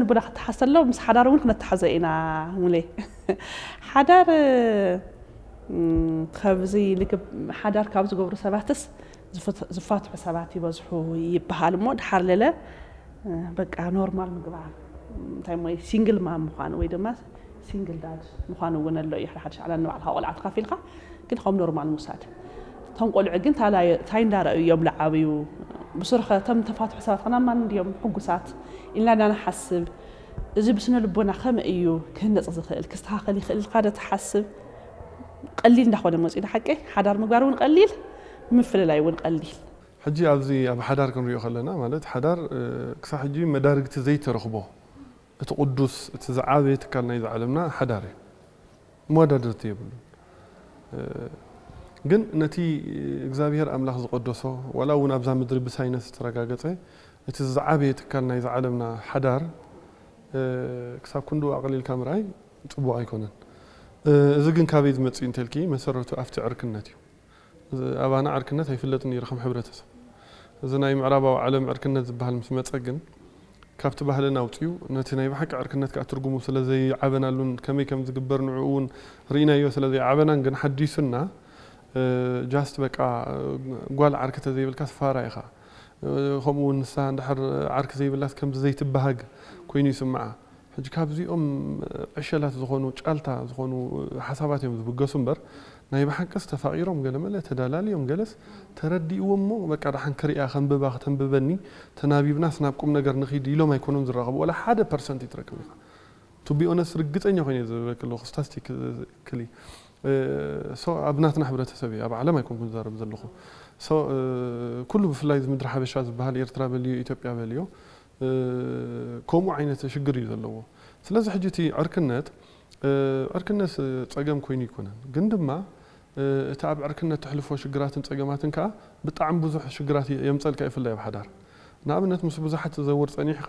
ንቡና ክተሓዝ ተሎ ምስ ሓዳር እውን ክነተሓዘ ኢና። ሙሌ ሓዳር እም፣ ካብዚ ልክብ ሓዳር ካብ ዝገብሩ ሰባትስ ዝፈት- ዝፋትሑ ሰባት ይበዝሑ ይበሃል እሞ ድሓር ለለ እ፣ በቃ ኖርማል ምግባር እንታይ ሞ ሲንግል ማም ምዃኑ ወይ ድማ ሲንግል ዳድ ምዃኑ እውን ኣሎ እዩ። ሓደ ሓደ ሻዕላ ንባዕልካ ቆልዓ ተካፊልካ ግን ከም ኖርማል ምውሳድ። እቶም ቆልዑ ግን ታላይ- እንታይ እንዳረኣዩ እዮም ዝዓብዩ? ብሱርኸ እቶም ተፋትሑ ሰባት ከናማን እንድዮም ሕጉሳት ኢልና እንዳንሓስብ እዚ ብስነ ልቦና ከመይ እዩ ክህነፅ ዝኽእል ክስተኻኸል ይኽእል ኢልካ ዶ ትሓስብ? ቀሊል እንዳኾነ መፂኡ ሓቂ ሓዳር ምግባር እውን ቀሊል ምፍልላይ እውን ቀሊል። ሕጂ ኣብዚ ኣብ ሓዳር ክንሪኦ ከለና ማለት ሓዳር እ፣ ክሳብ ሕጂ መዳርግቲ ዘይተረኽቦ እቲ ቅዱስ እቲ ዝዓበየ ትካል ናይዚ ዓለምና ሓዳር እዩ። መወዳድርቲ የብሉን። እ፣ ግን ነቲ እግዚኣብሔር ኣምላኽ ዝቐደሶ ዋላ እውን ኣብዛ ምድሪ ብሳይነስ ዝተረጋገጸ እቲ ዝዓበየ ትካል ናይዚ ዓለምና ሓዳር እ፣ ክሳብ ክንድኡ ኣቕሊልካ ምርኣይ ጽቡቕ ኣይኮነን። እ፣ እዚ ግን ካበይ ዝመጽእ እንተልኪ መሰረቱ ኣብቲ ዕርክነት እዩ። ኣባና ዕርክነት ኣይፍለጥን ነይሩ ከም ሕብረተሰብ። እዚ ናይ ምዕራባዊ ዓለም ዕርክነት ዝበሃል ምስ መጸ ግን ካብቲ ባህልና ኣውጺኡ ነቲ ናይ ብሓቂ ዕርክነት ከኣ ትርጉሙ ስለ ዘይዓበናሉን ከመይ ከም ዝግበር ንዕኡ እውን ርኢናዮ ስለ ዘይዓበናን ግን ሓዲሱና just በቃ ጓል ዓርኪ ተዘይብልካስ ፋራ ኢኻ። ከምኡ እውን ንሳ እንድሕር ዓርኪ ዘይብላስ ከምዚ ዘይትበሃግ ኮይኑ ይስምዓ። ሕጂ ካብዚኦም ዕሸላት ዝኾኑ ጫልታ ዝኾኑ ሓሳባት እዮም ዝብገሱ እምበር ናይ ብሓቅስ ተፋቒሮም ገለመለ ተዳላልዮም ገለስ ተረዲእዎ እሞ በቃ ደሓን ክሪኣ ከንብባ ክተንብበኒ ተናቢብናስ ናብ ቁም ነገር ንኺድ ኢሎም ኣይኮኑን ዝራኸቡ ወላ ሓደ ፐርሰንት ይትረክብ ኢኻ። To be honest ርግፀኛ ኮይነ ዝብለክ ኣለኹ statistically so ኣብ ናትና ሕብረተሰብ እዩ ኣብ ዓለም ኣይኮንኩን ዝዛረብ ዘለኹ so ኩሉ ብፍላይ እዚ ምድሪ ሓበሻ ዝበሃል ኤርትራ በልዮ ኢትዮጵያ በልዮ ከምኡ ዓይነት ሽግር እዩ ዘለዎ። ስለዚ ሕጂ እቲ ዕርክነት ዕርክነት ፀገም ኮይኑ ኣይኮነን ግን ድማ እቲ ኣብ ዕርክነት ተሕልፎ ሽግራትን ፀገማትን ከዓ ብጣዕሚ ብዙሕ ሽግራት የምፀልካ ይፍላይ ኣብ ሓዳር ንኣብነት ምስ ብዙሓት ትዘውር ፀኒሕኻ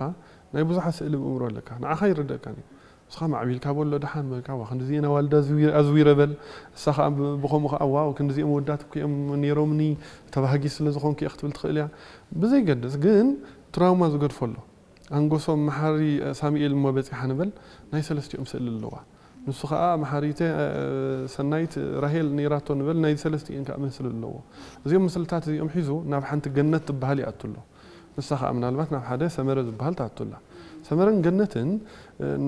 ናይ ብዙሓት ስእሊ ብእምሮ ኣለካ ንዓኻ ይርደእካን እዩ ንስኻ ማዕቢልካ በሎ ደሓን በልካ ዋ ክንድዚ እየን ኣዋልዳ ኣዝዊረ በል እሳ ከዓ ብኸምኡ ከዓ ዋው ክንድዚኦም ወዳት እኮ እዮም ነይሮምኒ ተባሃጊ ስለ ዝኾንኩ እየ ክትብል ትኽእል እያ ብዘይገድስ ግን ትራውማ ዝገድፎ ኣሎ ኣንጎሶም መሓሪ ሳሙኤል እሞ በፂሓ ንበል ናይ ሰለስቲኦም ስእሊ ኣለዋ ንሱ ከዓ መሓሪተ ሰናይት ራሄል ነይራቶ ንበል ናይ ሰለስቲኤን ከዓ መስሊ ኣለዎ እዚኦም ምስልታት እዚኦም ሒዙ ናብ ሓንቲ ገነት ትበሃል ይኣቱ ኣሎ ንሳ ከዓ ምናልባት ናብ ሓደ ሰመረ ዝበሃል ትኣቱ ኣላ ሰመረን ገነትን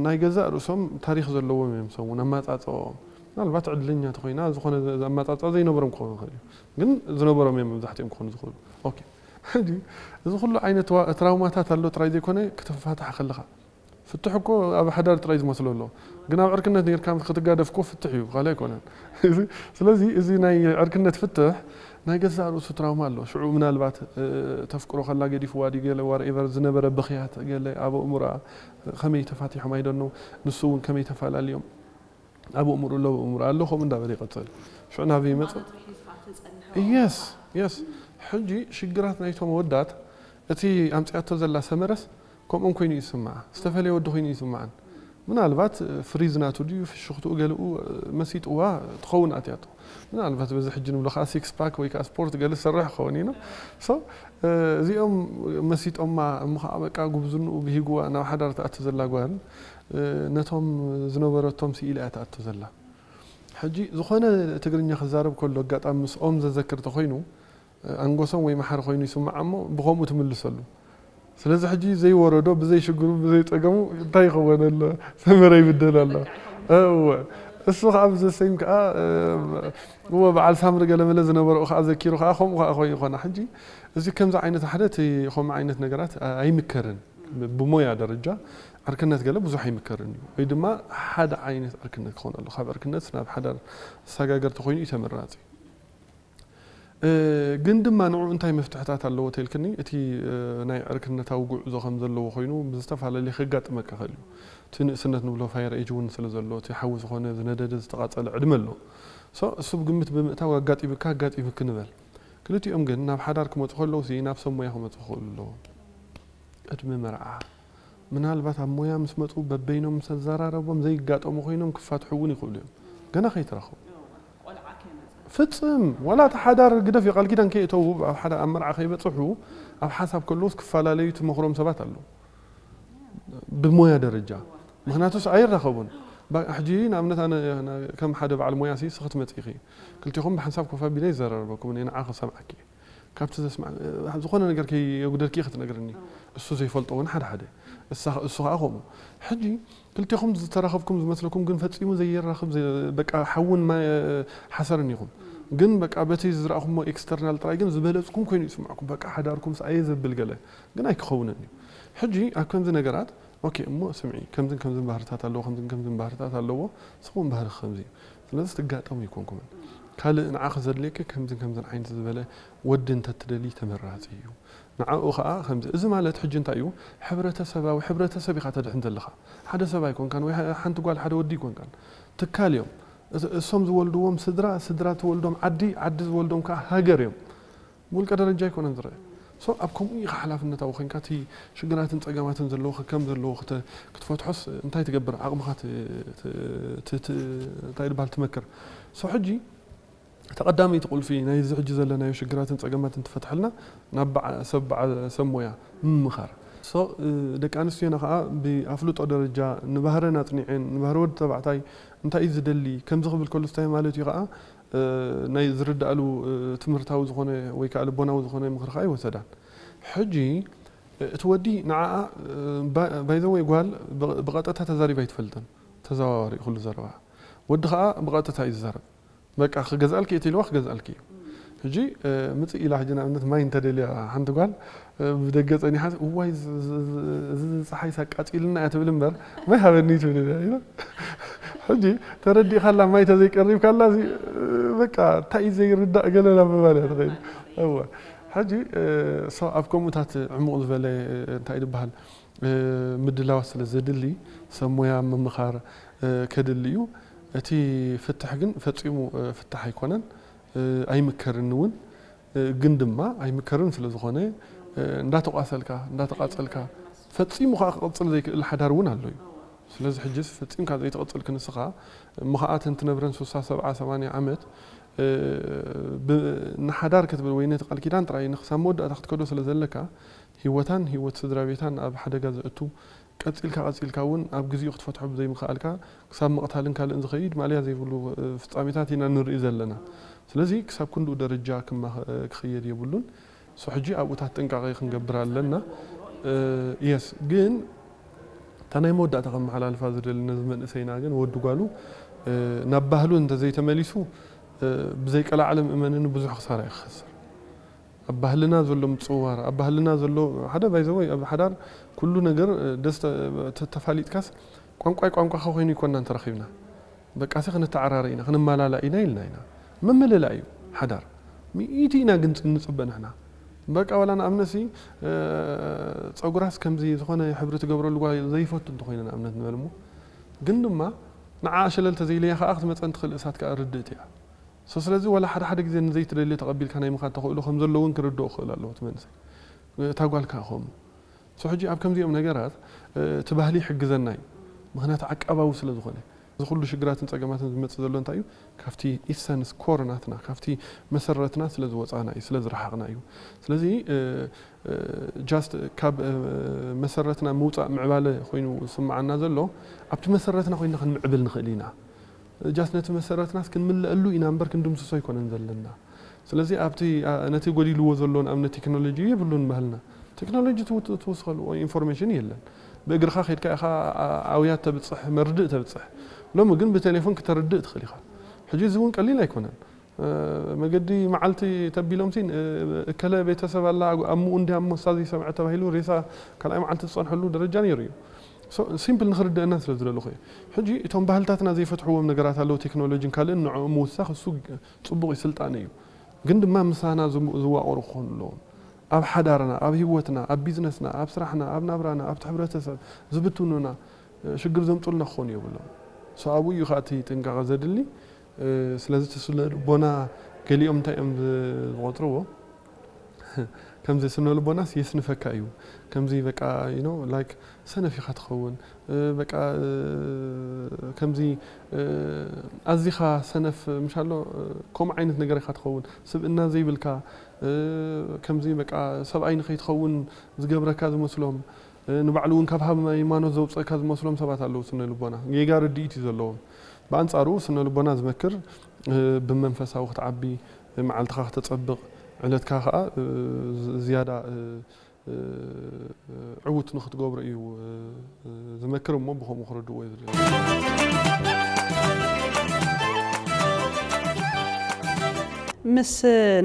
ናይ ገዛእ ርእሶም ታሪክ ዘለዎም እዮም ሰሙን ኣማፃፅኦም ምናልባት ዕድለኛ ተኮይና ዝኾነ ኣማፃፅኦ ዘይነበሮም ክኾኑ ይኽእል እዩ ግን ዝነበሮም እዮም መብዛሕትኦም ክኾኑ ዝኽእሉ ሕጂ እዚ ኩሉ ዓይነት ትራውማታት ኣሎ ጥራይ ዘይኮነ ክትፋታሕ ከለኻ ፍትሕ እኮ ኣብ ሓዳር ጥራይ ዝመስሎ ኣሎ ግን ኣብ ዕርክነት ነርካ ክትጋደፍ እኮ ፍትሕ እዩ ካልእ ኣይኮነን ስለዚ እዚ ናይ ዕርክነት ፍትሕ ናይ ገዛእ ርእሱ ትራውማ ኣሎ ሽዑ ምናልባት ተፍቅሮ ከላ ገዲፍዋ ድዩ ገለ ዋርኤቨር ዝነበረ ብኽያት ገለ ኣብ ኣእምሮኣ ከመይ ተፋቲሖም ኣይደኖ ንሱ እውን ከመይ ተፈላለዮም ኣብ ኣእምሮ ኣሎ ኣእምሮ ኣሎ ከምኡ እንዳበለ ይቐፅል ሽዑ ናበይ ይመፅእ yes yes ሕጂ ሽግራት ናይቶም ኣወዳት እቲ ኣምፅኣቶ ዘላ ሰመረስ ከምኦም ኮይኑ ይስምዓ ዝተፈለየ ወዲ ኮይኑ ይስምዓን ምናልባት ፍሪዝ ናቱ ድዩ ፍሽኽትኡ ገለኡ መሲጥዋ ትኸውን ኣትያቶ ምናልባት በዚ ሕጂ ንብሎ ከዓ ሲክስ ፓክ ወይ ከዓ ስፖርት ገለ ዝሰርሕ ክኸውን እዩ so እዚኦም መሲጦማ እሞ ከዓ በቃ ጉብዝንኡ ብሂግዋ ናብ ሓዳር ትኣቱ ዘላ ጓል ነቶም ዝነበረቶም ስኢላ እያ ትኣቱ ዘላ ሕጂ ዝኾነ ትግርኛ ክዛረብ ከሎ ኣጋጣሚ ምስኦም ዘዘክር ተኮይኑ ኣንጎሶም ወይ መሓሪ ኮይኑ ይስምዓ እሞ ብኸምኡ ትምልሰሉ ስለዚ ሕጂ ዘይወረዶ ብዘይ ሽግሩ ብዘይ ፀገሙ እንታይ ይኸውን ኣሎ ሰመረ ይብደል ኣሎ እወ እሱ ከዓ ብዘሰይም ከዓ እወ በዓል ሳምሪ ገለመለ ዝነበረኡ ከዓ ዘኪሩ ከዓ ከምኡ ከዓ ኮይኑ ይኾና ሕጂ እዚ ከምዚ ዓይነት ሓደ እቲ ከምኡ ዓይነት ነገራት ኣይምከርን ብሞያ ደረጃ ዕርክነት ገለ ብዙሕ ኣይምከርን እዩ ወይ ድማ ሓደ ዓይነት ዕርክነት ክኾን ኣሎ ካብ ዕርክነት ናብ ሓዳር ዝሰጋገር ተኮይኑ እዩ ተመራፂ ግን ድማ ንዑ እንታይ መፍትሕታት ኣለዎ ተልክኒ እቲ ናይ ዕርክነታዊ ጉዕዞ ከም ዘለዎ ኮይኑ ብዝተፈላለየ ከጋጥመካ ይኽእል እዩ እቲ ንእስነት ንብሎ fire age እውን ስለ ዘሎ እቲ ሓዊ ዝኾነ ዝነደደ ዝተቓፀለ ዕድመ ኣሎ እሱ ብግምት ብምእታው ኣጋጢምካ ኣጋጢምክ ንበል ክልቲኦም ግን ናብ ሓዳር ክመፁ ከለውሲ ናብ ሰብ ሞያ ክመፁ ክኽእሉ ኣለዎም ቅድሚ መርዓ ምናልባት ኣብ ሞያ ምስ መፁ በበይኖም ምስ ኣዘራረቦም ዘይጋጠሙ ኮይኖም ክፋትሑ እውን ይኽእሉ እዮም ገና ከይተራኸቡ ፍፅም ዋላ እቲ ሓዳር ግደፍ እዩ ቃል ኪዳን ከየእተዉ ኣብ ሓደ ኣብ መርዓ ከይበፅሑ ኣብ ሓሳብ ከለውስ ክፈላለዩ ትመኽሮም ሰባት ኣለዉ ብሞያ ደረጃ ምክንያቱስ ኣይራኸቡን። ባ- ሕጂ ንኣብነት ኣነ ና- ከም ሓደ በዓል ሞያ ሲ ስኺ ትመጽኢኺ ክልቲኹም ብሓንሳብ ኮፍ ኣቢለ ይዘራረበኩም እየ ንዓኺ ሰምዓኪ ካብቲ ዘስምዕ ዝኾነ ነገር ከየጉደልኪ ክትነግርኒ እሱ ዘይፈልጦ እውን ሓደ ሓደ እሳ- እሱ ከዓ ከምኡ ሕጂ ክልቲኹም ዝተራኸብኩም ዝመስለኩም ግን ፈጺሙ ዘይራኽብ ዘ- በቃ ሓውን ማ- ሓሰርን ኢኹም ግን በቃ በቲ ዝረኣኹሞ ኤክስተርናል ጥራይ ግን ዝበለጽኩም ኮይኑ ይስምዕኩም በቃ ሓዳርኩም ሰኣየ ዘብል ገለ ግን ኣይክኸውንን እዩ ሕጂ ኣብ ከምዚ ነገራት ኦኬ እሞ ስምዒ ከምዝን ከምዝን ባህርታት ኣለዎ ከምዝን ከምዝን ባህርታት ኣለዎ ንስኹም ባህሪ ከምዚ እዩ ስለዚ ትጋጠሙ ይኮንኩምን ካልእ ንዓኺ ዘድልየኪ ከምዝን ከምዝን ዓይነት ዝበለ ወዲ እንተትደሊ ተመራፂ እዩ ንዓኡ ከዓ ከምዚ እዚ ማለት ሕጂ እንታይ እዩ ሕብረተሰባዊ ሕብረተሰብ ኢኻ ተድሕን ዘለኻ ሓደ ሰብ ኣይኮንካን ወይ ሓንቲ ጓል ሓደ ወዲ ኣይኮንካን ትካል እዮም እሶም ዝወልድዎም ስድራ ስድራ ትወልዶም ዓዲ ዓዲ ዝወልዶም ከዓ ሃገር እዮም ብውልቀ ደረጃ ኣይኮነን ዝረአ so ኣብ ከምኡ ኢኻ ሓላፍነታዊ ኮይንካ እቲ ሽግራትን ፀገማትን ዘለዎ ከም ዘለዎ ክትፈትሖስ እንታይ ትገብር ዓቕምኻ እንታይ ዝበሃል ትመክር so ሕጂ ተቐዳመይቲ ቁልፊ ናይዚ ሕጂ ዘለናዮ ሽግራትን ፀገማትን ትፈትሐልና ናብ ሰብ ሞያ ምምኻር ደቂ ኣንስትዮና ከዓ ብኣፍልጦ ደረጃ ንባህረን ኣፅኒዐን ንባህሪ ወዲ ተባዕታይ እንታይ እዩ ዝደሊ ከምዚ ክብል ከሉ እንታይ ማለት እዩ ከዓ ናይ ዝርዳእሉ ትምህርታዊ ዝኾነ ወይ ከዓ ልቦናዊ ዝኾነ ምኽሪ ከዓ ይወሰዳን ሕጂ እቲ ወዲ ንዓኣ ባይዘወይ ጓል ብቐጥታ ተዛሪባ ኣይትፈልጥን ተዘዋዋሪ ኩሉ ዘረባ ወዲ ከዓ ብቐጥታ እዩ ዝዛረብ በቃ ክገዝኣልኪ እቲ ኢልዋ ክገዝኣልኪ እዩ ሕጂ ምፅእ ኢላ ሕጂ ንኣብነት ማይ እንተደልያ ሓንቲ ጓል ብደገ ፀኒሓ እዋይ እዚ ፀሓይ ሳቃፂልና እያ ትብል እምበር ማይ ሃበኒ ትብል ሕጂ ተረዲእካላ ማይ ተዘይቀሪብካላ በቃ እንታይ እዩ ዘይርዳእ ገለ ናብ ምባል እያ ትኸይድ እወ ሕጂ ኣብ ከምኡታት ዕሙቕ ዝበለ እንታይ ዝበሃል ምድላዋት ስለ ዘድሊ ሰብ ሞያ ምምኻር ከድሊ እዩ እቲ ፍትሕ ግን ፈፂሙ ፍትሕ ኣይኮነን ኣይምከርን እውን ግን ድማ ኣይምከርን ስለ ዝኾነ እንዳተቋሰልካ እንዳተቃፀልካ ፈፂሙ ከዓ ክቅፅል ዘይክእል ሓዳር እውን ኣሎ እዩ ስለዚ ሕጅስ ፈፂምካ ዘይትቅፅል ክንስኻ እሞ ከዓ እተን ትነብረን ሱሳ ሰብዓ ሰማንያ ዓመት ንሓዳር ክትብል ወይ ነቲ ቃል ኪዳን ጥራይ ንክሳብ መወዳእታ ክትከዶ ስለ ዘለካ ህይወታን ህይወት ስድራ ቤታን ኣብ ሓደጋ ዘእቱ ቀፂልካ ቀፂልካ እውን ኣብ ግዜኡ ክትፈትሖ ብዘይምኽኣልካ ክሳብ ምቕታልን ካልእን ዝኸይድ ማእለያ ዘይብሉ ፍፃሜታት ኢና ንርኢ ዘለና። ስለዚ ክሳብ ክንድኡ ደረጃ ክማ- ክኽየድ የብሉን። ሶ ሕጂ ኣብኡታት ጥንቃቐ ክንገብር ኣለና። የስ ግን እታ ናይ መወዳእታ ከመሓላልፋ ዝደሊ ነዚ መንእሰይና ግን ወዲ ጓሉ ናብ ባህሉ እንተዘይተመሊሱ ብዘይቀላዕለም እመንኒ ብዙሕ ክሳራ እዩ ክኸስር። ኣብ ባህልና ዘሎ ምጽውዋር ኣብ ባህልና ዘሎ ሓደ ባይዘወይ ኣብ ሓዳር ኩሉ ነገር ደስ ተፋሊጥካስ ቋንቋይ ቋንቋኻ ኮይኑ ይኮና እንተረኺብና በቃ ሲ ክንተዓራረ ኢና ክንመላላ ኢና ኢልና ኢና ምምልላ እዩ ሓዳር ሚእቲ ኢና ግን ንጽበ ንሕና በቃ ዋላ ንኣብነት ሲ ጸጉራስ ከምዚ ዝኾነ ሕብሪ ትገብረሉ ጓል ዘይፈቱ እንተኮይነ ንኣብነት ንበል እሞ ግን ድማ ንዓ ሸለል ተዘይለያ ከዓ ክትመጸን ትኽእል እሳት ከዓ ርድእቲ እያ So ስለዚ ዋላ ሓደ ሓደ ግዜ ንዘይትደልዮ ተቐቢልካ ናይ ምኻድ ተኽእሎ ከም ዘሎ እውን ክርድኦ ክኽእል ኣለዎ እቲ መንእሰይ። እታ ጓል ከኣ ከምኡ። So ሕጂ ኣብ ከምዚኦም ነገራት እቲ ባህሊ ይሕግዘና እዩ። ምኽንያቱ ዓቃባዊ ስለ ዝኾነ። እዚ ኩሉ ሽግራትን ጸገማትን ዝመጽእ ዘሎ እንታይ እዩ? ካብቲ ኢሰንስ ኮር ናትና ካብቲ መሰረትና ስለ ዝወጻና እዩ ስለ ዝረሓቕና እዩ። ስለዚ just ካብ መሰረትና ምውጻእ ምዕባለ ኮይኑ ዝስምዓና ዘሎ ኣብቲ መሰረትና ኮይና ክንምዕብል ንኽእል ኢና። ጃስ ነቲ መሰረትናስ ክንምለአሉ ኢና እምበር ክንድምስሶ ኣይኮነን ዘለና። ስለዚ ኣብቲ ነቲ ጎዲልዎ ዘሎ ንኣብነት ቴክኖሎጂ የብሉን ባህልና። ቴክኖሎጂ ትውስኸሉ ኢንፎርሜሽን የለን። ብእግርኻ ከድካ ኢኻ ኣውያት ተብፅሕ መርድእ ተብፅሕ። ሎሚ ግን ብቴሌፎን ክተርድእ ትኽእል ኢኻ። ሕጂ እዚ እውን ቀሊል ኣይኮነን። መገዲ መዓልቲ ተቢሎም ሲን እከለ ቤተሰብ ኣላ ኣሙኡ እንዲያ እሞ እሳ ዘይሰምዐ ተባሂሉ ሬሳ ካልኣይ መዓልቲ ዝፀንሐሉ ደረጃ ነይሩ እዩ። ሲምፕል ንክርድአና ስለ ዝደለኹ እየ። ሕጂ እቶም ባህልታትና ዘይፈትሕዎም ነገራት ኣለዉ፣ ቴክኖሎጂን ካልእን ንዕኡ ምውሳኽ እሱ ፅቡቕ እዩ፣ ስልጣነ እዩ። ግን ድማ ምሳና ዝዋቆሩ ክኾኑ ኣለዎም። ኣብ ሓዳርና፣ ኣብ ህይወትና፣ ኣብ ቢዝነስና፣ ኣብ ስራሕና፣ ኣብ ናብራና፣ ኣብቲ ሕብረተሰብ ዝብትኑና ሽግር ዘምፁልና ክኾኑ የብሎም። ሶ ኣብኡ እዩ ከዓ እቲ ጥንቃቐ ዘድሊ። ስለዚ እቲ ስነ ልቦና ገሊኦም እንታይ እዮም ዝቆፅርዎ? ከምዚ ስነ ልቦናስ የስንፈካ እዩ። ከምዚ በቃ you know like ሰነፍ ኢኻ ትኸውን በቃ ከምዚ ኣዚኻ ሰነፍ ምሻሎ ከምኡ ዓይነት ነገር ኢኻ ትኸውን ስብእና ዘይብልካ ከምዚ በቃ ሰብኣይ ንኸይትኸውን ዝገብረካ ዝመስሎም ንባዕሉ እውን ካብ ሃይማኖት ዘውፀእካ ዝመስሎም ሰባት ኣለዉ። ስነ ልቦና ጌጋ ርድኢት እዩ ዘለዎም። ብኣንፃሩ ስነ ልቦና ዝመክር ብመንፈሳዊ ክትዓቢ፣ መዓልትኻ ክተፀብቕ፣ ዕለትካ ከዓ ዝያዳ ዕዉት ንክትገብሮ እዩ ዝመክር። እሞ ብከምኡ ክርድዎ እዩ ዝደሊ። ምስ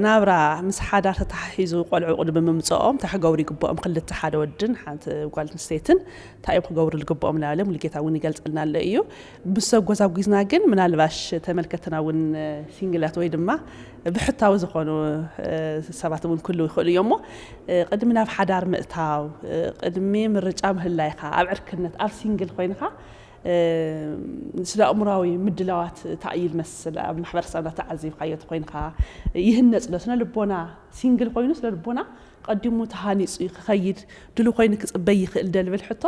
ናብራ ምስ ሓዳር ተተሓሒዙ ቆልዑ ቅድሚ ምምፅኦም እንታይ ክገብሩ ይግብኦም? ክልተ፣ ሓደ ወድን ሓንቲ ጓል ኣንስተይትን እንታይ እዮም ክገብሩ ዝግብኦም እናበለ ሙሉጌታ እውን ይገልፀልና ኣሎ እዩ። ምስ ሰብ ጎዛጉዝና ግን ምናልባሽ ተመልከትና እውን ሲንግላት ወይ ድማ ብሕታዊ ዝኾኑ ሰባት እውን ክህልዉ ይኽእሉ እዮም። እሞ ቅድሚ ናብ ሓዳር ምእታው፣ ቅድሚ ምርጫ ምህላይካ ኣብ ዕርክነት ኣብ ሲንግል ኮይንካ ስነ ኣእምራዊ ምድላዋት እንታይ እዩ ዝመስል? ኣብ ማሕበረሰብና ተዓዚብካዮ ተኮይንካ ይህነፅ ዶ? ስነ ልቦና ሲንግል ኮይኑ ስነ ልቦና ቀዲሙ ተሃኒፁ ክኸይድ ድሉ ኮይኑ ክፅበይ ይኽእል ደ ልብል ሕቶ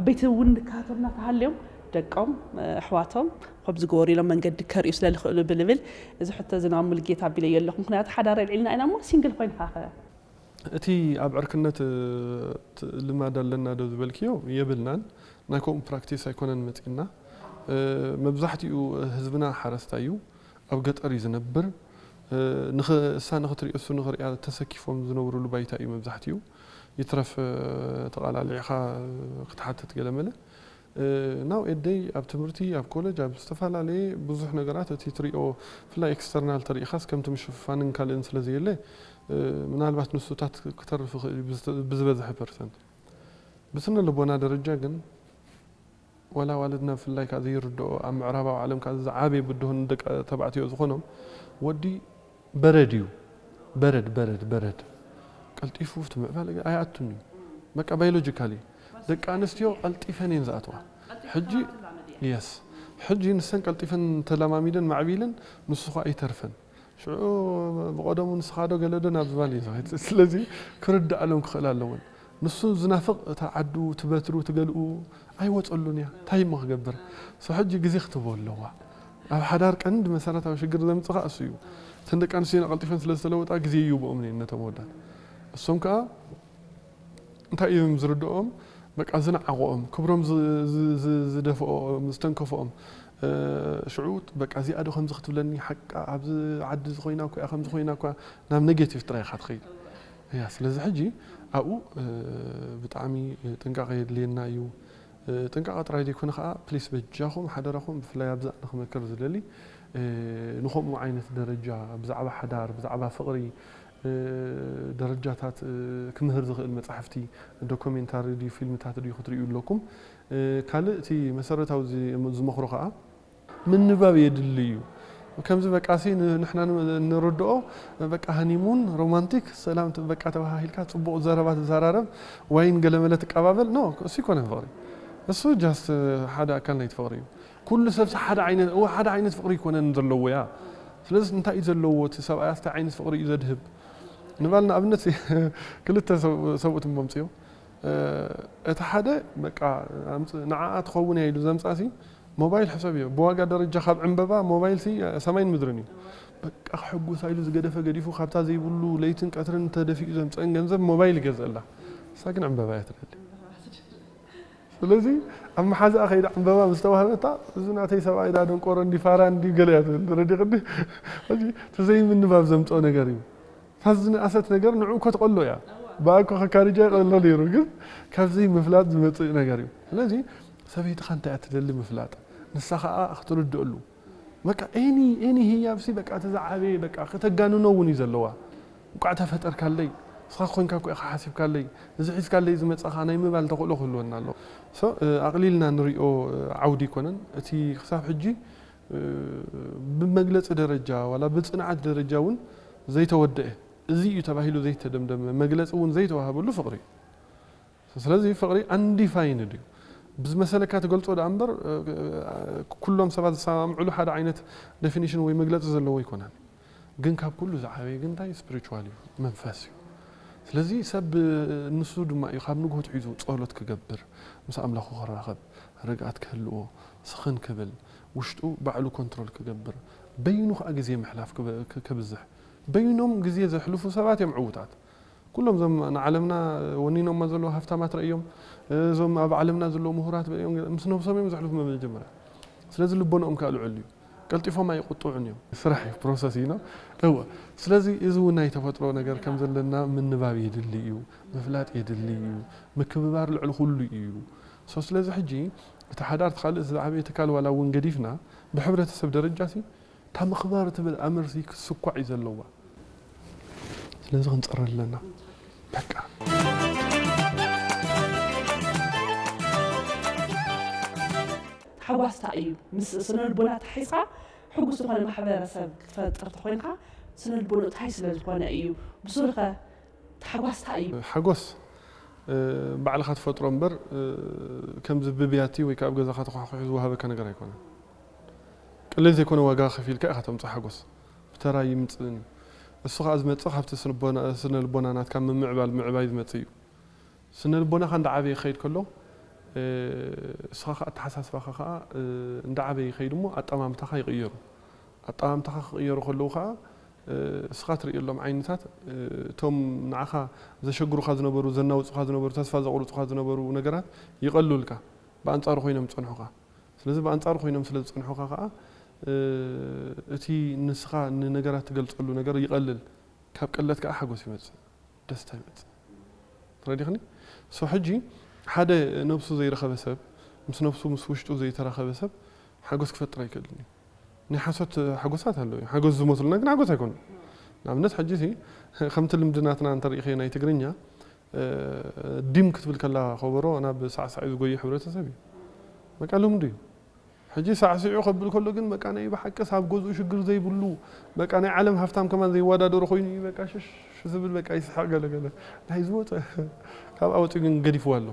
ዓበይቲ እውን ንካተልና ተሃልዮም ደቆም ኣሕዋቶም ከምዚ ገበሩ ኢሎም መንገዲ ከርእዩ ስለ ዝኽእሉ ብልብል እዚ ሕቶ እዚ ናብ ሙሉጌታ ኣቢለዮ ኣለኹ። ምክንያቱ ሓዳር ኣልዒልና ኢና እሞ ሲንግል ኮይንካ ኸ? እቲ ኣብ ዕርክነት ልማድ ኣለና ዶ ዝበልክዮ የብልናን። ናይ ከምኡ ፕራክቲስ ኣይኮነን መፂእና። መብዛሕትኡ ህዝብና ሓረስታይ እዩ፣ ኣብ ገጠር እዩ ዝነብር። ንኽ- እሳ ንኽትሪኦ እሱ ንኽሪኣ ተሰኪፎም ዝነብሩሉ ባይታ እዩ መብዛሕትኡ። ይትረፍ ተቓላሊዕኻ ክትሓትት ገለመለ። ናው ኤደይ ኣብ ትምህርቲ ኣብ ኮለጅ ኣብ ዝተፈላለየ ብዙሕ ነገራት እቲ ትሪኦ ብፍላይ ኤክስተርናል ተሪኢኻስ ከምቲ ምሽፍፋንን ካልእን ስለዘየለ ምናልባት ንሱታት ክተርፍ ይኽእል እዩ ብዝተ- ብዝበዝሐ ፐርሰንት። ብስነ ልቦና ደረጃ ግን ዋላ ኣዋልድና ብፍላይ ከዓ ዘይርድኦ ኣብ ምዕራባዊ ዓለም ከዓ ዝዓበየ ብድሆን ደቂ ተባዕትዮ ዝኾኖም ወዲ በረድ እዩ። በረድ በረድ በረድ ቀልጢፉ እቲ ምዕባለ ኣይኣቱን እዩ። በቃ ባዮሎጂካሊ ደቂ ኣንስትዮ ቀልጢፈን እየን ዝኣትዋ። ሕጂ የስ ሕጂ ንሰን ቀልጢፈን ተለማሚደን ማዕቢለን ንሱ ከዓ ኣይተርፈን። ሽዑ ብቐደሙ ንስኻ ዶ ገለ ዶ ናብ ዝባል እዩ ዝኸይድ። ስለዚ ክርድኣሎም ክኽእል ኣለወን። ንሱ ዝናፍቕ እታ ዓዱ፣ እቲ በትሩ፣ እቲ ገልኡ ኣይወፀሉን እያ። እንታይ እሞ ክገብር? So ሕጂ ግዜ ክትቦ ኣለዋ። ኣብ ሓዳር ቀንዲ መሰረታዊ ሽግር ዘምፅእ ከዓ እሱ እዩ። እተን ደቂ ኣንስትዮ ቀልጢፈን ስለ ዝተለወጣ ግዜ ይህብኦም እየን ነቶም ኣወዳት። እሶም ከዓ እንታይ እዮም ዝርድኦም? በቃ ዝነዓቖኦም፣ ክብሮም ዝ- ዝ- ዝ- ዝደፍኦ፣ ዝተንከፍኦም ሽዑ በቃ እዚኣ ዶ ከምዚ ክትብለኒ ሓቃ ኣብዚ ዓዲ እዚ ኮይና እኮ እያ ከምዚ ኮይና እኳ ናብ ኔጌቲቭ ጥራይ ኢኻ ትኸይድ እያ። ስለዚ ሕጂ ኣብኡ ብጣዕሚ ጥንቃቐ የድልየና እዩ። ጥንቃቐ ጥራይ ዘይኮነ ከዓ ፕሊስ በጃኹም ሓደራኹም ብፍላይ ኣብዛ ንክመክር ዝደሊ ንከምኡ ዓይነት ደረጃ ብዛዕባ ሓዳር ብዛዕባ ፍቕሪ ደረጃታት ክምህር ዝኽእል መጻሕፍቲ ዶኩሜንታሪ ድዩ ፊልምታት ድዩ ክትርእዩ ኣለኩም። ካልእ እቲ መሰረታዊ ዝመኽሮ ከዓ ምንባብ የድሊ እዩ። ከምዚ በቃ ሲ ንሕና ንርድኦ በቃ ሃኒሙን ሮማንቲክ ሰላም በቃ ተባሃሂልካ ጽቡቕ ዘረባ ትዘራረብ ዋይን ገለመለ ትቀባበል ኖ እሱ ይኮነን ፍቕሪ። እሱ ጃስት ሓደ ኣካል ናይቲ ፍቕሪ እዩ። ኩሉ ሰብሲ ሓደ ዓይነት እወ ሓደ ዓይነት ፍቕሪ ይኮነን ዘለዎ ያ። ስለዚ እንታይ እዩ ዘለዎ እቲ ሰብኣይ ኣስታይ ዓይነት ፍቕሪ እዩ ዘድህብ ንባል ንኣብነት ክልተ ሰብኡት እሞ ኣምፅኦ እቲ ሓደ በቃ ንዓኣ ትኸውን እያ ኢሉ ዘምፃሲ ሞባይል ሕሰብ እዮ ብዋጋ ደረጃ ካብ ዕንበባ ሞባይል ሲ ሰማይን ምድርን እዩ። በቃ ክሕጉሳ ኢሉ ዝገደፈ ገዲፉ ካብታ ዘይብሉ ለይትን ቀትርን ተደፊኡ ዘምፀአን ገንዘብ ሞባይል ይገዝአላ። እሳ ግን ዕንበባ እያ ትደሊ። ስለዚ ኣብ መሓዛኣ ከይዳ ዕንበባ ምስ ተዋህበታ እዚ ናተይ ሰብኣይ ዳ ደንቆሮ እንዲ ፋራ እንዲ ገለ እያ ትብል ረዲቕኒ። ሕጂ እቲ ዘይምንባብ ዘምፅኦ ነገር እዩ። እታ ዝነኣሰት ነገር ንዕኡ ከትቐሎ እያ። ብኣኮ ከካርጃ ይቐሎ ነይሩ ግን ካብ ዘይምፍላጥ ዝመፅእ ነገር እዩ። ስለዚ ሰበይትኻ እንታይ እያ ትደሊ ምፍላጥ ንሳ ከዓ ክትርድእሉ በቃ ኤኒ ኤኒ ህያብሲ በቃ እቲ ዝዓበየ በቃ ከተጋንኖ እውን እዩ ዘለዋ። እንቋዕ ተፈጠርካለይ እስኻ ኮንካ እኮ ኢኻ ሓሲብካለይ እዚ ሒዝካለይ ዝመጻኻ ናይ ምባል ተኽእሎ ክህልወና ኣለዎ። So ኣቕሊልና ንሪኦ ዓውዲ ኣይኮነን እቲ ክሳብ ሕጂ ብመግለጺ ደረጃ ዋላ ብጽንዓት ደረጃ እውን ዘይተወደአ እዚ እዩ ተባሂሉ ዘይተደምደመ መግለጺ እውን ዘይተዋህበሉ ፍቕሪ እዩ። ስለዚ ፍቕሪ ኣንዲፋይንድ እዩ። ብዝመሰለካ ትገልጾ ደኣ እምበር ኩሎም ሰባት ዝሰማምዕሉ ሓደ ዓይነት ዴፊኒሽን ወይ መግለጺ ዘለዎ ኣይኮነን። ግን ካብ ኩሉ ዝዓበየ ግን እንታይ ስፕሪቹዋል እዩ፣ መንፈስ እዩ። ስለዚ ሰብ ንሱ ድማ እዩ ካብ ንግሆ ትሒዙ ጸሎት ክገብር፣ ምስ ኣምላኹ ክራኸብ፣ ርግኣት ክህልዎ፣ ስኽን ክብል፣ ውሽጡ ባዕሉ ኮንትሮል ክገብር፣ በይኑ ከኣ ግዜ ምሕላፍ ክበ- ክ- ክብዝሕ። በይኖም ግዜ ዘሕልፉ ሰባት እዮም ዕዉታት። ኩሎም እዞም ንዓለምና ወኒኖማ ዘለዉ ሃፍታማት ረእዮም፣ እዞም ኣብ ዓለምና ዘለዉ ምሁራት ረእዮም፣ ምስ ነብሶም እዮም ዘሕልፉ መጀመርያ። ስለዚ ልቦናኦም ከኣ ልዑል እዩ። ቀልጢፎም ኣይቁጥዑን እዮም። ስራሕ እዩ፣ ፕሮሰስ እዩ ነው። እወ። ስለዚ እዚ እውን ናይ ተፈጥሮ ነገር ከም ዘለና ምንባብ የድሊ እዩ፣ ምፍላጥ የድሊ እዩ፣ ምክብባር ልዕሊ ኩሉ እዩ። ሶ ስለዚ ሕጂ እቲ ሓዳር እቲ ካልእ ዝዓበየ ትካል ዋላ እውን ገዲፍና ብሕብረተሰብ ደረጃ ሲ እታ ምኽባር ትብል ኣምርሲ ክስኳዕ እዩ ዘለዋ። ስለዚ ክንጸረ ኣለና። በቃ። ታሕጓስ እንታይ እዩ? ምስ ስነ ልቦና ተሓሒዝካ ሕጉስ ዝኾነ ማሕበረሰብ ክትፈጥር ተኾይንካ ስነ ልቦንኡ እንታይ ስለ ዝኾነ እዩ? ብሱሩ ኸ ታሕጓስ እንታይ እዩ? ሓጎስ ባዕልኻ ትፈጥሮ እምበር ከምዚ ብብያቲ ወይ ከዓ ኣብ ገዛኻ ተኳሕኩሑ ዝወሃበካ ነገር ኣይኮነን። ቀሊል ዘይኮነ ዋጋ ከፊልካ ኢኻ ተምፅእ ሓጎስ። ብተራ ይምፅእን እዩ። እሱ ከዓ ዝመፅእ ካብቲ ስነ ልቦና ናትካ ምምዕባል ምዕባይ ዝመፅእ እዩ። ስነ ልቦናኻ እንዳዓበየ ክኸይድ ከሎ እስኻ ከዓ ኣተሓሳስባኻ ከዓ እንዳዓበየ ይኸይድ እሞ ኣጠማምታኻ ይቕየሩ። ኣጠማምታኻ ክቕየሩ ከለዉ ከዓ እስኻ ትርእየሎም ዓይንታት እቶም ንዓኻ ዘሸግሩኻ ዝነበሩ ዘናውፁኻ ዝነበሩ ተስፋ ዘቑርፁኻ ዝነበሩ ነገራት ይቐሉልካ። ብኣንፃሩ ኮይኖም ዝፀንሑኻ። ስለዚ ብኣንፃሩ ኮይኖም ስለ ዝፀንሑኻ ከዓ እቲ ንስኻ ንነገራት ትገልፀሉ ነገር ይቐልል። ካብ ቅለት ከዓ ሓጎስ ይመፅእ። ደስታ ይመፅእ። ተረዲኽኒ? ሶ ሕጂ ሓደ ነብሱ ዘይረኸበ ሰብ ምስ ነብሱ ምስ ውሽጡ ዘይተራኸበ ሰብ ሓጎስ ክፈጥር ኣይክእልን እዩ። ናይ ሓሶት ሓጎሳት ኣለዉ እዮም። ሓጎስ ዝመስሉና ግን ሓጎስ ኣይኮኑን። ንኣብነት ሕጂ ሲ ከምቲ ልምድናትና እንተሪእኸዮ ናይ ትግርኛ ዲም ክትብል ከላ ከበሮ ናብ ሳዕሳዕ እዩ ዝጎይ ሕብረተሰብ እዩ። በቃ ልምዱ እዩ። ሕጂ ሳዕሲዑ ከብል ከሎ ግን በቃ ናይ ብሓቅስ ኣብ ገዝኡ ሽግር ዘይብሉ በቃ ናይ ዓለም ሃፍታም ከማን ዘይወዳደሮ ኮይኑ እዩ በቃ ሽሽ ዝብል በቃ ይስሓቅ ገለ ገለ ናይ ዝወፀ ካብ ኣወፂኡ ግን ገዲፍዋ ኣሎ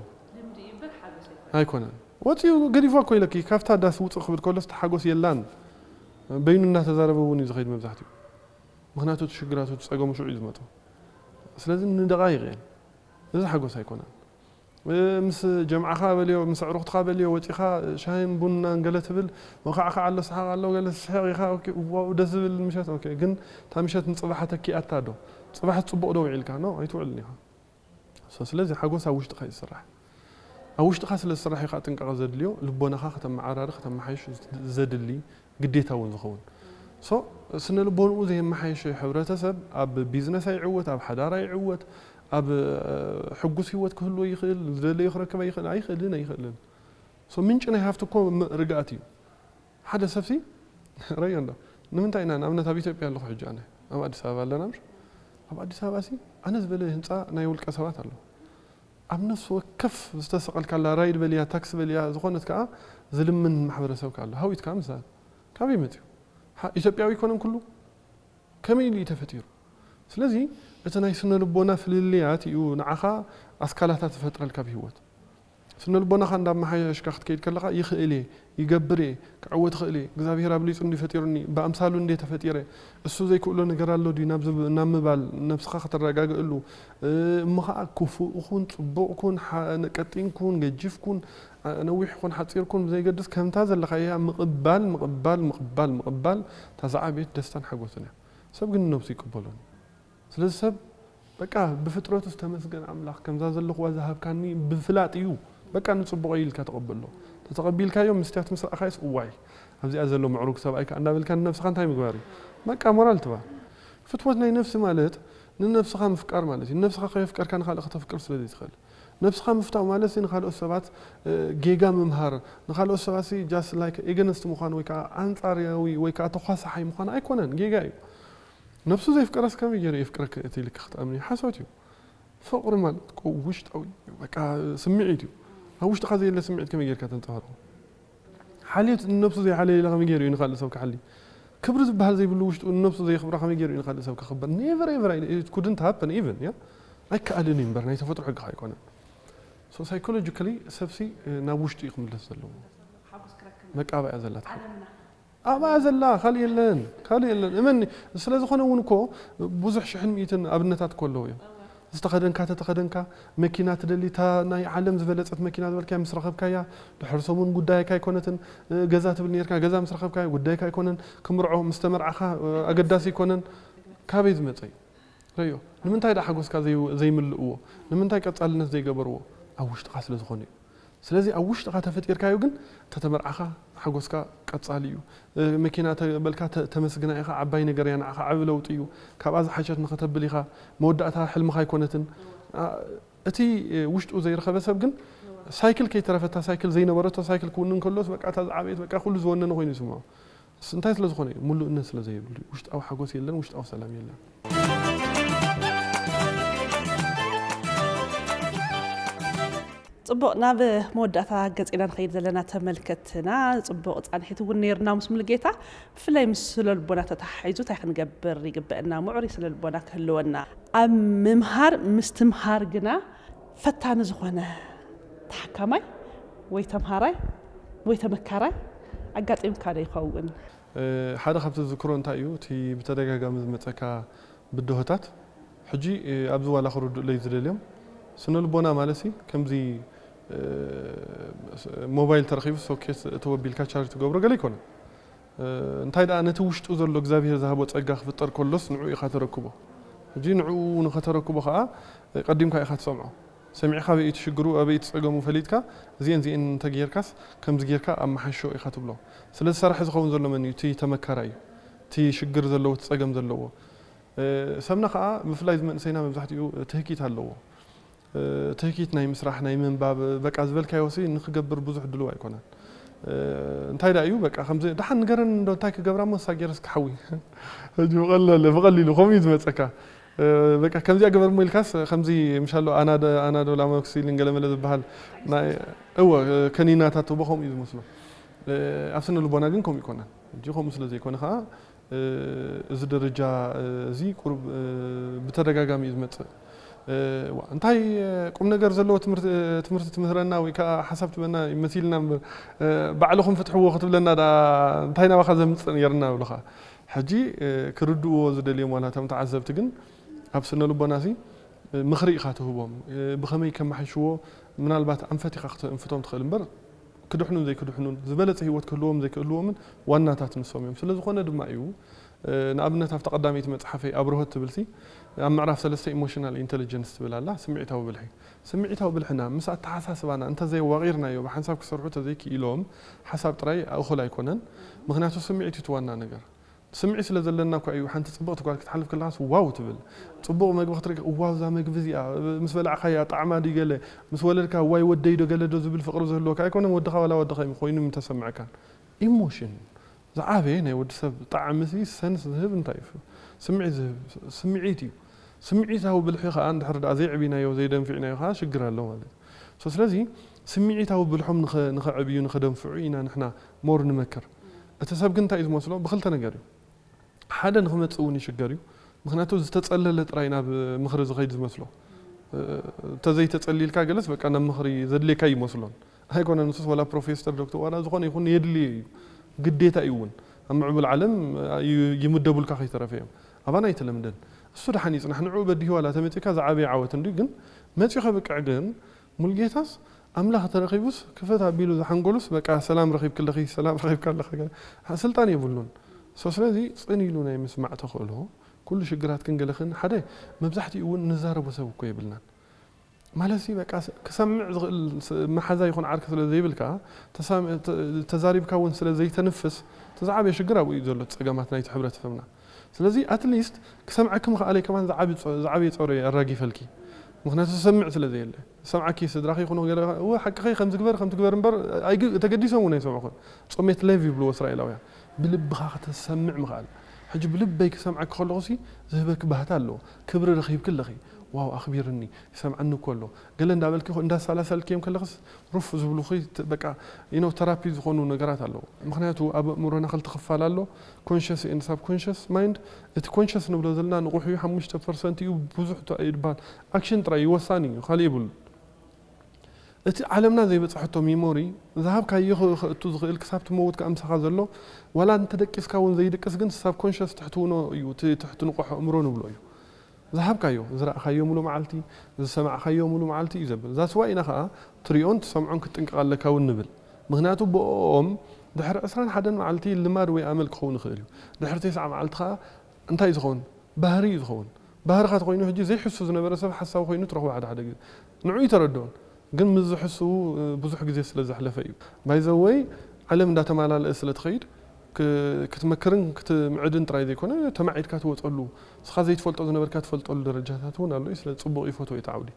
ኣይኮነን ወፂኡ ገዲፍዋ እኮ ኢለኪ ካብታ ዳስ ውፅእ ክብል ከሎስ ተሓጎስ የላን በይኑ እናተዛረበ እውን እዩ ዝኸይድ መብዛሕትኡ ምክንያቱ እቲ ሽግራቱ እቲ ፀገሙ ሽዑ እዩ ዝመፁ ስለዚ ንደቃይቅ እየን እዚ ሓጎስ ኣይኮነን ምስ ጀምዓኻ በልዮ ምስ ኣዕሩኽትኻ በልዮ ወጺኻ ሻሂን ቡናን ገለ ትብል ወኻዕኻዕ ኣሎ ሰሓቕ ኣሎ ገለ ትስሕቕ ኢኻ ኦኬ ዋው ደስ ዝብል ምሸት ኦኬ ግን እታ ምሸት ንጽባሓ ተኪኣታ ዶ ጽባሕ ጽቡቕ ዶ ውዒልካ ኖ ኣይትውዕልን ኢኻ ሶ ስለዚ ሓጎስ ኣብ ውሽጥኻ እዩ ዝስራሕ ኣብ ውሽጥኻ ስለ ዝስራሕ እዩ ከዓ ጥንቃቐ ዘድልዮ ልቦናኻ ከተመዓራሪ ከተመሓይሽ ዘድሊ ግዴታ እውን ዝኸውን so ስነ ልቦንኡ ዘየመሓየሸ ሕብረተሰብ ኣብ ቢዝነስ ኣይዕወት ኣብ ሓዳር ኣይዕወት ኣብ ሕጉስ ህይወት ክህልዎ ይኽእል ዝደለዮ ክረክብ ኣይኽእል ኣይኽእልን ኣይኽእልን so ምንጪ ናይ ሃፍቲ እኮ ርግኣት እዩ ሓደ ሰብሲ ረዮ እንዶ ንምንታይ ኢና ንኣብነት ኣብ ኢትዮጵያ ኣለኹ ሕጂ ኣነ ኣብ ኣዲስ ኣበባ ኣለና ምሽ ኣብ ኣዲስ ኣበባ ሲ ኣነ ዝበለ ህንፃ ናይ ውልቀ ሰባት ኣሎ ኣብ ነፍሲ ወከፍ ዝተሰቐልካላ ራይድ በልያ ታክሲ በልያ ዝኾነት ከዓ ዝልምን ማሕበረሰብ ከዓ ኣሎ ሃዊት ከዓ ምሳል ካበይ መፅዩ ኢትዮጵያዊ ይኮነን ኩሉ ከመይ ኢሉ እዩ ተፈጢሩ ስለዚ እቲ ናይ ስነ ልቦና ፍልልያት እዩ ንዓኻ ኣስካላታት ዝፈጥረልካ ብህይወት ስነ ልቦናኻ እንዳመሓየሽካ ክትከይድ ከለኻ ይኽእል እየ ይገብር እየ ክዕወት ይኽእል እየ እግዚኣብሄር ኣብሊፁ እንዲ ፈጢሩኒ ብኣምሳሉ እንደ ተፈጢረ እሱ ዘይክእሎ ነገር ኣሎ ድዩ ናብ ምባል ነብስኻ ከተረጋግእሉ እሞ ከዓ ክፉእ ኩን ፅቡቕ ኩን ቀጢን ኩን ገጂፍ ኩን ነዊሕ ኩን ሓፂር ኩን ብዘይገድስ ከምታ ዘለኻያ ምቕባል ምቕባል ምቕባል ምቕባል እታ ዝዓበየት ደስታን ሓጎስን እያ ሰብ ግን ንነብሱ ይቅበሎን እዩ ስለዚ ሰብ በቃ ብፍጥረቱ ዝተመስገን ኣምላኽ ከምዛ ዘለኽዋ ዝሃብካኒ ብፍላጥ እዩ በቃ ንፅቡቐ ኢልካ ተቐበሎ ተተቐቢልካዮ ምስትያት ምስ ረኣኻዮስ እዋይ ኣብዚኣ ዘሎ ምዕሩግ ሰብኣይ ከዓ እንዳበልካ ንነብስኻ እንታይ ምግባር እዩ በቃ ሞራል ትባ ፍትወት ናይ ነፍሲ ማለት ንነብስኻ ምፍቃር ማለት እዩ ነብስኻ ከየፍቀርካ ንኻልእ ከተፍቅር ስለ ዘይትኽእል ነብስኻ ምፍታው ማለት ንኻልኦት ሰባት ጌጋ ምምሃር ንኻልኦት ሰባት just like against ምዃን ወይ ከዓ ኣንፃርያዊ ወይ ከዓ ተኳሳሓይ ምዃን ኣይኮነን ጌጋ እዩ ነብሱ ዘየፍቀረስ ከመይ ገይሩ የፍቅረኪ እቲ ኢልኪ ክትኣምኒ ሓሶት እዩ ፍቕሪ ማለት እኮ ውሽጣዊ እዩ በቃ ስምዒት እዩ ኣብ ውሽጥኻ ዘየለ ስምዒት ከመይ ጌርካ ተንፀባርቆ ሓልዮት ንነብሱ ዘይሓለየለ ከመይ ገይሩ እዩ ንኻልእ ሰብ ክሓሊ ክብሪ ዝበሃል ዘይብሉ ውሽጡ ንነብሱ ዘየኽብራ ከመይ ገይሩ እዩ ንኻልእ ሰብ ከኽብር never ever it couldn't happen even ያ ኣይከኣልን እዩ እምበር ናይ ተፈጥሮ ሕግኻ ኣይኮነን so psychologically ሰብሲ ናብ ውሽጡ እዩ ክምለስ ዘለዎ መቃባእያ ዘላ ኣብኣ ዘላ ካልእ የለን ካልእ የለን እመኒ ስለ ዝኾነ እውን እኮ ብዙሕ ሽሕን ሚእትን ኣብነታት እኮ ኣለዉ እዮም ዝተኸደንካ ተተኸደንካ መኪና ትደሊ እታ ናይ ዓለም ዝበለፀት መኪና ዝበልካያ ምስ ረኸብካያ ድሕር ሰሙን ጉዳይካ ኣይኮነትን ገዛ ትብል ነርካ ገዛ ምስ ረኸብካያ ጉዳይካ ኣይኮነን ክምርዖ ምስ ተመርዓኻ ኣገዳሲ ኣይኮነን ካበይ ዝመፀ እዩ ረዮ። ንምንታይ ደኣ ሓጎስካ ዘይ-፣ ዘይምልእዎ? ንምንታይ ቀጻልነት ዘይገበርዎ? ኣብ ውሽጥኻ ስለ ዝኾነ እዩ። ስለዚ ኣብ ውሽጥኻ ተፈጢርካዮ ግን፣ እንተ ተመርዓኻ ሓጎስካ ቀጻሊ እዩ። እ፣ መኪና ተበልካ ተ-፣ ተመስግና ኢኻ፣ ዓባይ ነገር እያ ንዓኻ፣ ዓቢ ለውጢ እዩ። ካብኣ ዝሓሸት ንኸተብል ኢኻ። መወዳእታ ሕልምኻ ኣይኮነትን። ኣ፣ እቲ፣ እ፣ ውሽጡ ዘይረኸበ ሰብ ግን፣ ሳይክል ከይተረፈታ ሳይክል ዘይነበረቶ ሳይክል ክውንን ከሎስ፣ በቃ እታ ዝዓበየት፣ በቃ ኩሉ ዝወነነ ኮይኑ ይስምዖ። ስ-፣ እንታይ ስለ ዝኾነ እዩ? ምሉእነት ስለ ዘይብሉ እዩ። ውሽጣዊ ሓጎስ የለን፣ ውሽጣዊ ሰላም የለን። ጽቡቕ፣ ናብ መወዳእታ ገጽ ኢና ንኸይድ ዘለና ተመልከትና። ጽቡቕ ጻንሒት እውን ነይርና ምስ ሙሉጌታ። ብፍላይ ምስ ስነ ልቦና ተተሓሒዙ እንታይ ክንገብር ይግበአና? ምዕሩይ ስነ ልቦና ክህልወና። ኣብ ምምሃር ምስትምሃር ግና ፈታኒ ዝኾነ ተሓካማይ ወይ ተምሃራይ ወይ ተመካራይ ኣጋጢምካ ዶ ይኸውን? እ፣ ሓደ ካብቲ ዝዝክሮ እንታይ እዩ? እቲ ብተደጋጋሚ ዝመጸካ ብድሆታት፣ ሕጂ፣ እ፣ ኣብዚ ዋላ ክርድኡለይ ዝደልዮም፣ ስነ ልቦና ማለት ሲ ከምዚ፣ እ፣ ሞባይል ተረኺቡ ሶኬት እተወ ኣቢልካ ቻርጅ ትገብሮ ገለ ኣይኮነን። እ፣ እንታይ ደኣ ነቲ ውሽጡ ዘሎ እግዚኣብሄር ዝሃቦ ጸጋ ክፍጠር ከሎስ ንዕኡ ኢኻ ተረክቦ። ሕጂ ንዕኡ ንኸተረክቦ ኸኣ፣ እ፣ ቀዲምካ ኢኻ ትሰምዖ። ሰሚዕኻ ኣበይ እቲ ሽግሩ፣ ኣበይ እቲ ጸገሙ ፈሊጥካ፣ እዚኤን እዚኤን እንተጌርካስ ከምዚ ጌርካ ኣመሓይሾ ኢኻ ትብሎ። ስለዚ ሰራሒ ዝኸውን ዘሎ መን እዩ? እቲ ተመካራይ እዩ። እቲ ሽግር ዘለዎ፣ እቲ ጸገም ዘለዎ። እ፣ ሰብና ኸኣ ብፍላይ እዚ መንእሰይና መብዛሕትኡ ትህኪት ኣለዎ። እ፣ ትህኪት ናይ ምስራሕ፣ ናይ ምንባብ፣ በቃ ዝበልካዮ ሲ ንኽገብር ብዙሕ ድሉው ኣይኮነን። እ፣ እንታይ ደኣ እዩ በቃ ከምዚ ደሓን ንገረኒ እንዶ እንታይ ክገብራ እሞ ንሳ ጌረስ ክሓዊ። ሕጂ ብቐለለ-፣ ብቐሊሉ ከምኡ እዩ ዝመጸካ። እ፣ በቃ ከምዚኣ ገበር እሞ ኢልካስ ከምዚ ምሻሎ ኣናደ-፣ ኣናዶል ኣሞክሲሊን ገለመለ ዝበሃል ናይ፣ እወ፣ ከኒናታት እኮ ከምኡ እዩ ዝመስሎ። እ፣ ኣብ ስነ ልቦና ግን ከምኡ ይኮነን። ሕጂ ከምኡ ስለ ዘይኮነ ኸኣ፣ እ፣ እዚ ደረጃ፣ እ፣ እዚ ቁሩብ፣ እ፣ ብተደጋጋሚ እዩ ዝመጽእ። እ፣ ዋ፣ እንታይ፣ እ፣ ቁም ነገር ዘለዎ ትምህርቲ፣ እ፣ ትምህርቲ ትምህረና ወይ ከኣ ሓሳብ ትበና ይመሲልና እምበር፣ እ፣ ባዕልኹም ፍትሕዎ ክትብለና ደኣ እንታይ ናባኻ ዘምጽእ ነይርና ይብሉኻ። ሕጂ፣ እ፣ ክርድእዎ ዝደልዮም ዋላ እቶም ተዓዘብቲ ግን ኣብ ስነ ልቦናሲ፣ እ፣ ምኽሪ ኢኻ ትህቦም። እ፣ ብኸመይ ከመሓይሽዎ ምናልባት ኣንፈት ኢኻ ክተእንፍቶም ትኽእል እምበር ክድሕኑን ዘይክድሕኑን፣ ዝበለጸ ህይወት ክህልዎም ዘይክህልዎምን ዋናታት ንሶም እዮም። ስለ ዝኾነ ድማ እዩ፣ እ፣ ንኣብነት ኣብታ ቀዳመይቲ መጽሓፈይ ኣብርሆት ትብልሲ፣ ኣብ ምዕራፍ ሰለስተ ኢሞሽናል ኢንተሊጀንስ ትብል ኣላ፣ ስምዒታዊ ብልሒ። ስምዒታዊ ብልሕና ምስ ኣተሓሳስባና እንተዘይዋቒርናዮ፣ ብሓንሳብ ክሰርሑ እንተዘይክኢሎም፣ ሓሳብ ጥራይ እኹል ኣይኮነን። ምኽንያቱ ስምዒት እዩ እቲ ዋና ነገር። ስምዒት ስለ ዘለና እኳ እዩ፣ ሓንቲ ጽብቕቲ ጓል ክትሓልፍ ከለኻስ ዋው ትብል። ጽቡቕ መግቢ ክትርኢ፣ ዋው እዛ መግቢ እዚኣ፣ ምስ በላዕኻያ ጣዕማ ድዩ ገለ፣ ምስ ወለድካ ዋይ ወደይ ዶ ገለ ዶ ዝብል ፍቕሪ ዝህልወካ ኣይኮነን፣ ወድኻ ዋላ ወድኻ እዩ ኮይኑ ምተሰምዐካን። ኢሞሽን ዝዓበየ ናይ ወዲ ሰብ ጣዕሚ ሲ ሰንስ ዝህብ እንታይ እዩ? ስምዒት ዝህብ፣ ስምዒት እዩ። ስምዒታዊ ብልሒ ከኣ እንድሕር ደኣ ዘይዕቢናዮ፣ ዘይደንፊዕናዮ ከኣ ሽግር ኣሎ ማለት እዩ። ሶ ስለዚ ስምዒታዊ ብልሖም ንኸ-፣ ንኸዕብዩ፣ ንኸደንፍዑ ኢና ንሕና ሞር ንመክር። እቲ ሰብ ግን እንታይ እዩ ዝመስሎ? ብኽልተ ነገር እዩ። ሓደ ንኽመጽእ እውን ይሽገር እዩ። ምኽንያቱ ዝተጸለለ ጥራይ ናብ ምኽሪ ዝኸይድ ዝመስሎ። እ፣ እንተዘይተጸሊልካ ገለስ በቃ ናብ ምኽሪ ዘድልየካ ይመስሎን። ኣይኮነን ንሱስ ዋላ ፕሮፌሰር ዶክተር ዋላ ዝኾነ ይኹን የድልዮ እዩ። ግዴታ እዩ እውን። ኣብ ምዕቡል ዓለም ዩ-፣ ይምደቡልካ ከይተረፈ እዮም። ኣባና ኣይተለምደን። እሱ ደሓን ይጽናሕ። ንዕኡ በዲሁ ዋላ ተመጺእካ ዝዓበየ ዓወት እንድዩ። ግን መጺኡ ከብቅዕ ግን ሙልጌታስ ኣምላኽ ተረኺቡስ ክፈት ኣቢሉ ዝሓንጎሉስ በቃ ሰላም ረኺብክለኺ፣ ሰላም ረኺብካ ኣለኻ ገለ ስልጣን የብሉን። ሶ ስለዚ ጽን ኢሉ ናይ ምስማዕ ተኽእሎ ኩሉ ሽግራትክን ገለኽን ሓደ መብዛሕትኡ እውን ንዛረቦ ሰብ እኮ የብልናን። ማለት ሲ በቃ ስ-፣ ክሰምዕ ዝኽእል ስ-፣ መሓዛ ይኹን ዓርኪ ስለ ዘይብልካ ተሳም-፣ ተ-፣ ተዛሪብካ እውን ስለ ዘይተንፍስ እቲ ዝዓበየ ሽግር ኣብኡ እዩ ዘሎ፣ ጸገማት ናይቲ ሕብረተሰብና። ስለዚ ኣትሊስት ክሰምዐኪ ምኽኣለይ ከማን ዝዓቢ ጸ-፣ ዝዓበየ ጸሮ እየ ኣራጊፈልኪ። ምኽንያቱ ዝሰምዕ ስለ ዘየለ። ዝሰምዓኪ ስድራኺ ይኹኑ ገለ፣ እወ ሓቅኺ ከምዚ ግበር፣ ከምቲ ግበር እምበር ኣይግ-፣ ተገዲሶም እውን ኣይሰምዑኽን። ጾሜት ሌቭ ይብልዎ እስራኤላውያን። ብልብኻ ከተሰምዕ ምኽኣል። ሕጂ ብልበይ ክሰምዓኪ ከለኹሲ ዝህበኪ ባህታ ኣለዎ። ክብሪ ረኺብኪ ኣለኺ። ዋው ኣኽቢርኒ፣ ይሰምዓኒ እኮ ኣሎ። ገለ እንዳበልኪ፣ እንዳሰላሰልክዮም ከለኽስ ሩፍ ዝብሉኺ ት-፣ በቃ፣ you know፣ ተራፒ ዝኾኑ ነገራት ኣለዉ። ምኽንያቱ ኣብ ኣእምሮና ክልተ ክፋል ኣሎ፣ ኮንሽስ ኤንድ ሳብኮንሽስ ማይንድ። እቲ ኮንሽስ ንብሎ ዘለና ንቑሕ እዩ፣ ሓሙሽተ ፐርሰንት እዩ፣ ብዙሕ ቱ-፣ ኣይድባን። ኣክሽን ጥራይ እዩ፣ ወሳኒ እዩ፣ ካልእ የብሉ። እቲ ዓለምና ዘይበጻሕቶ ሚሞሪ፣ ዝሃብካዮ ኽ-፣ ከእቱ ዝኽእል ክሳብ ትመውት ከኣ ምሳኻ ዘሎ፣ ዋላ እንተደቂስካ እውን ዘይድቅስ ግን ሳብኮንሽስ ትሕቲ ውኖ እዩ፣ እቲ ትሕቲ ንቑሕ ኣእምሮ ንብሎ እዩ። ዝሃብካዮ፣ ዝረኣኻዮ ሙሉ መዓልቲ፣ ዝሰማዕኻዮ ሙሉ መዓልቲ እዩ ዘብል። That's why ኢና ኸኣ ትሪኦን ትሰምዖን ክትጥንቀቕ ኣለካ እውን ንብል። ምኽንያቱ ብኦም ድሕሪ ዕስራን ሓደን መዓልቲ ልማድ ወይ ኣመል ክኸውን ይኽእል እዩ። ድሕሪ ተስዓ መዓልቲ ኸኣ እንታይ እዩ ዝኸውን? ባህሪ እዩ ዝኸውን። ባህርኻ ተኮይኑ ሕጂ ዘይሕሱ ዝነበረ ሰብ ሓሳዊ ኮይኑ ትረኽቦ ሓደ ሓደ ግዜ ንዑ ይተረድኦን ግን ምስ ዝሕሱ ብዙሕ ግዜ ስለ ዘሕለፈ እዩ። ባይዘወይ ዓለም እንዳተማላለአ ስለ ትኸይድ ክትመክርን ክትምዕድን ጥራይ ዘይኮነ ተማዒድካ ትወፀሉ ስኻ ዘይትፈልጦ ዝነበርካ ትፈልጠሉ ደረጃታት እውን ኣሎ። ስለ ፅቡቅ ይፈትዎ እቲ ዓውዲ።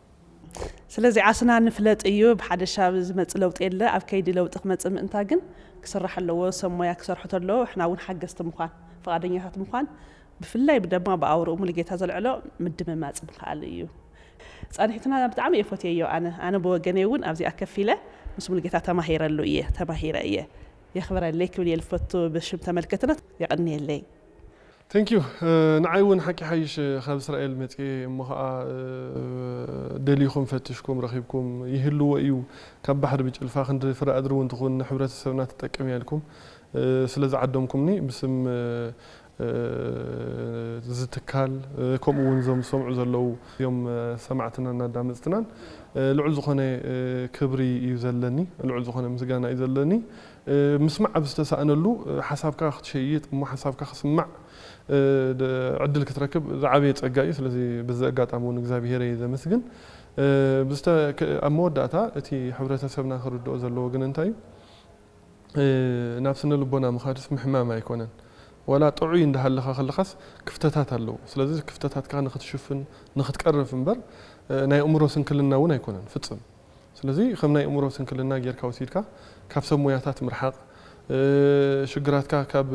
ስለዚ ዓስና ንፍለጥ እዩ። ብሓደሻ ዝመፅ ለውጢ የለ። ኣብ ከይዲ ለውጢ ክመፅእ ምእንታ ግን ክስራሕ ኣለዎ። ሰብ ሞያ ክሰርሑ ተለዎ ሕና እውን ሓገዝቲ ምኳን ፍቓደኛታት ምኳን ብፍላይ ብደማ ብኣውርኡ ሙሉጌታ ዘልዕሎ ምድምማፅ ምክኣል እዩ። ፃንሒትና ብጣዕሚ እየ ፈትየዮ። ኣነ ኣነ ብወገነይ እውን ኣብዚኣ ከፊለ ምስ ሙሉጌታ ተማሂረሉ እየ ተማሂረ እየ። የኽብረለይ ክብል እየ ልፈቱ ብሽም ተመልከትና። የቐንየለይ። Thank you። ንዓይ እውን ሓቂ ሓይሽ ካብ እስራኤል መፅኤ እሞ ከዓ ደሊኹም ፈትሽኩም ረኺብኩም ይህልዎ እዩ። ካብ ባሕሪ ብጭልፋ ክንዲ ፍረ ኣድሪ እውን ትኹን ንሕብረተሰብና ትጠቅም እያ ኢልኩም ስለ ዝዓደምኩምኒ ብስም ዝትካል ከምኡ እውን እዞም ዝሰምዑ ዘለዉ እዮም ሰማዕትና እናዳመፅትናን ልዑል ዝኾነ ክብሪ እዩ ዘለኒ። ልዑል ዝኾነ ምስጋና እዩ ዘለኒ። ምስማዕ ኣብ ዝተሳእነሉ ሓሳብካ ክትሸይጥ እሞ ሓሳብካ ክስማዕ ዕድል ክትረክብ ዝዓበየ ፀጋ እዩ። ስለዚ በዚ ኣጋጣሚ እውን እግዚኣብሄር እየ ዘመስግን። ኣብ መወዳእታ እቲ ሕብረተሰብና ክርድኦ ዘለዎ ግን እንታይ እዩ ናብ ስነ ልቦና ምኻድስ ምሕማም ኣይኮነን። ዋላ ጥዑይ እንዳሃለኻ ከለኻስ ክፍተታት ኣለዉ። ስለዚ ክፍተታትካ ንክትሽፍን ንክትቀርፍ እምበር ናይ እምሮ ስንክልና እውን ኣይኮነን ፍፅም። ስለዚ ከም ናይ እምሮ ስንክልና ጌርካ ወሲድካ ካብ ሰብ ሞያታት ምርሓቕ ሽግራትካ ካብ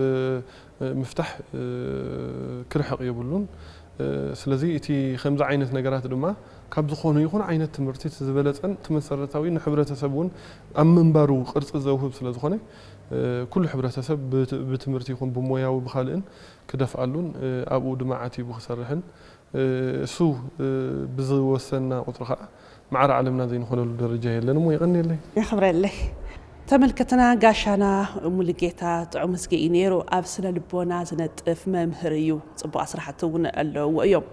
ምፍታሕ ክርሕቕ የብሉን። ስለዚ እቲ ከምዚ ዓይነት ነገራት ድማ ካብ ዝኾነ ይኹን ዓይነት ትምህርቲ እቲ ዝበለፀን እቲ መሰረታዊ ንሕብረተሰብ እውን ኣብ ምንባሩ ቅርፂ ዘውህብ ስለ ዝኾነ ኩሉ ሕብረተሰብ ብትምህርቲ ይኹን ብሞያዊ ብካልእን ክደፍኣሉን ኣብኡ ድማ ዓቲቡ ክሰርሕን እሱ ብዝወሰና ቁፅሪ ከዓ ማዕረ ዓለምና ዘይንኾነሉ ደረጃ የለን እሞ የቐንየለይ። የኽብረለይ። ተመልከትና ጋሻና ሙሉጌታ ጥዑም ዝጊ እዩ ነይሩ። ኣብ ስነ ልቦና ዝነጥፍ መምህር እዩ። ፅቡቕ ስራሕቲ እውን ኣለዎ እዮም።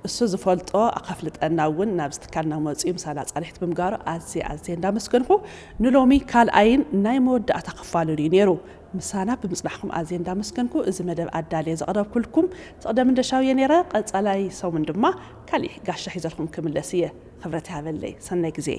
እሱ ዝፈልጦ ኣኸፍልጠና እውን ናብ ዝትካልና መፅኡ ምሳና ፃንሒት ብምጋሩ ኣዝየ ኣዝየ እንዳመስገንኩ ንሎሚ ካልኣይን ናይ መወዳእታ ክፋሉን እዩ ነይሩ። ምሳና ብምፅናሕኩም ኣዝየ እንዳመስገንኩ እዚ መደብ ኣዳልየ ዘቕረብኩልኩም ትቕደም እንደሻው እየ ነይረ። ቀፃላይ ሰሙን ድማ ካሊእ ጋሻ ሒዘልኩም ክምለስ እየ። ክብረት ይሃበለይ። ሰናይ ግዜ።